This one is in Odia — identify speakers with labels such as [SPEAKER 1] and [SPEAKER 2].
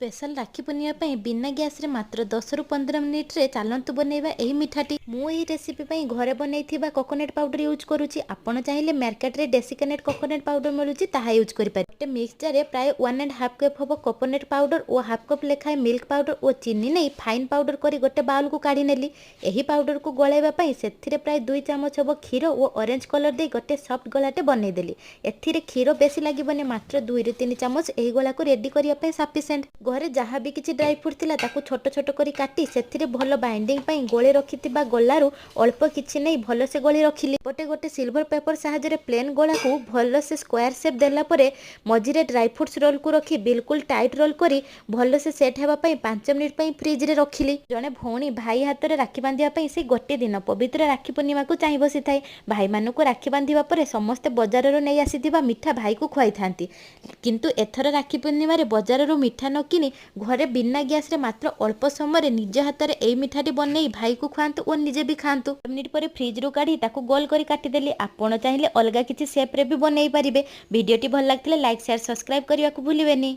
[SPEAKER 1] ସ୍ପେଶାଲ ରାକ୍ଷୀ ପୂର୍ଣ୍ଣିମା ପାଇଁ ବିନା ଗ୍ୟାସ୍ରେ ମାତ୍ର 10ରୁ 15 ମିନିଟ୍ରେ ଚାଲନ୍ତୁ ବନେଇବା ଏହି ମିଠାଟି। ମୁଁ ଏହି ରେସିପି ପାଇଁ ଘରେ ବନେଇଥିବା କୋକୋନଟ୍ ପାଉଡର ୟୁଜ୍ କରୁଛି। ଆପଣ ଚାହିଁଲେ ମାର୍କେଟରେ ଡେସିକେଟେଡ୍ କୋକୋନଟ୍ ପାଉଡର ମିଳୁଛି, ତାହା ୟୁଜ୍ କରିପାରିବେ। ଗୋଟେ ମିକ୍ସ ଜାରରେ ପ୍ରାୟ 1.5 କପ୍ ହେବ କୋକୋନଟ୍ ପାଉଡର ଓ ହାଫ୍ କପ୍ ଲେଖାଏଁ ମିଲ୍କ ପାଉଡର ଓ ଚିନି ନେଇ ଫାଇନ୍ ପାଉଡର କରି ଗୋଟେ ବାଉଲକୁ କାଢ଼ି ନେଲି। ଏହି ପାଉଡରକୁ ଗୋଳାଇବା ପାଇଁ ସେଥିରେ ପ୍ରାୟ 2 ଚାମଚ ହେବ କ୍ଷୀର ଓ ଅରେଞ୍ଜ କଲର ଦେଇ ଗୋଟେ ସଫ୍ଟ ଗୋଳାଟେ ବନେଇଦେଲି। ଏଥିରେ କ୍ଷୀର ବେଶୀ ଲାଗିବନି, ମାତ୍ର 2ରୁ 3 ଚାମଚ ଏହି ଗୋଳାକୁ ରେଡି କରିବା ପାଇଁ ସଫିସିଏଣ୍ଟ। ଘରେ ଯାହା ବି କିଛି ଡ୍ରାଇ ଫ୍ରୁଟ୍ ଥିଲା, ତାକୁ ଛୋଟ ଛୋଟ କରି କାଟି ସେଥିରେ ଭଲ ବାଇଣ୍ଡିଂ ପାଇଁ ଗୋଳେଇ ରଖିଥିବା ଗୋଲାରୁ ଅଳ୍ପ କିଛି ନେଇ ଭଲସେ ଗୋଳେଇ ରଖିଲି। ଗୋଟେ ଗୋଟେ ସିଲଭର ପେପର ସାହାଯ୍ୟରେ ପ୍ଲେନ୍ ଗୋଳାକୁ ଭଲସେ ସ୍କୋୟାର ସେପ୍ ଦେଲା ପରେ ମଝିରେ ଡ୍ରାଇ ଫ୍ରୁଟ୍ସ ରୋଲକୁ ରଖି ବିଲକୁଲ ଟାଇଟ୍ ରୋଲ୍ କରି ଭଲସେ ସେଟ୍ ହେବା ପାଇଁ 5 ମିନିଟ୍ ପାଇଁ ଫ୍ରିଜରେ ରଖିଲି। ଜଣେ ଭଉଣୀ ଭାଇ ହାତରେ ରାକ୍ଷୀ ବାନ୍ଧିବା ପାଇଁ ସେ ଗୋଟେ ଦିନ, ପବିତ୍ର ରାକ୍ଷୀ ପୂର୍ଣ୍ଣିମାକୁ ଚାହିଁ ବସିଥାଏ। ଭାଇମାନଙ୍କୁ ରାକ୍ଷୀ ବାନ୍ଧିବା ପରେ ସମସ୍ତେ ବଜାରରୁ ନେଇ ଆସିଥିବା ମିଠା ଭାଇକୁ ଖୁଆଇଥାନ୍ତି। କିନ୍ତୁ ଏଥର ରାକ୍ଷୀ ପୂର୍ଣ୍ଣିମାରେ ବଜାରରୁ ମିଠା ନ କିଣି ଘରେ ବିନା ଗ୍ୟାସରେ ମାତ୍ର ଅଳ୍ପ ସମୟରେ ନିଜ ହାତରେ ଏଇ ମିଠାଟି ବନେଇ ଭାଇକୁ ଖୁଆନ୍ତୁ ଓ ନିଜେ ବି ଖାଆନ୍ତୁ। ମିନିଟ୍ ପରେ ଫ୍ରିଜରୁ କାଢ଼ି ତାକୁ ଗୋଲ କରି କାଟିଦେଲି। ଆପଣ ଚାହିଁଲେ ଅଲଗା କିଛି ସେପ୍ରେ ବି ବନେଇ ପାରିବେ। ଭିଡ଼ିଓଟି ଭଲ ଲାଗିଥିଲେ ଲାଇକ୍, ସେୟାର, ସବସ୍କ୍ରାଇବ୍ କରିବାକୁ ଭୁଲିବେନି।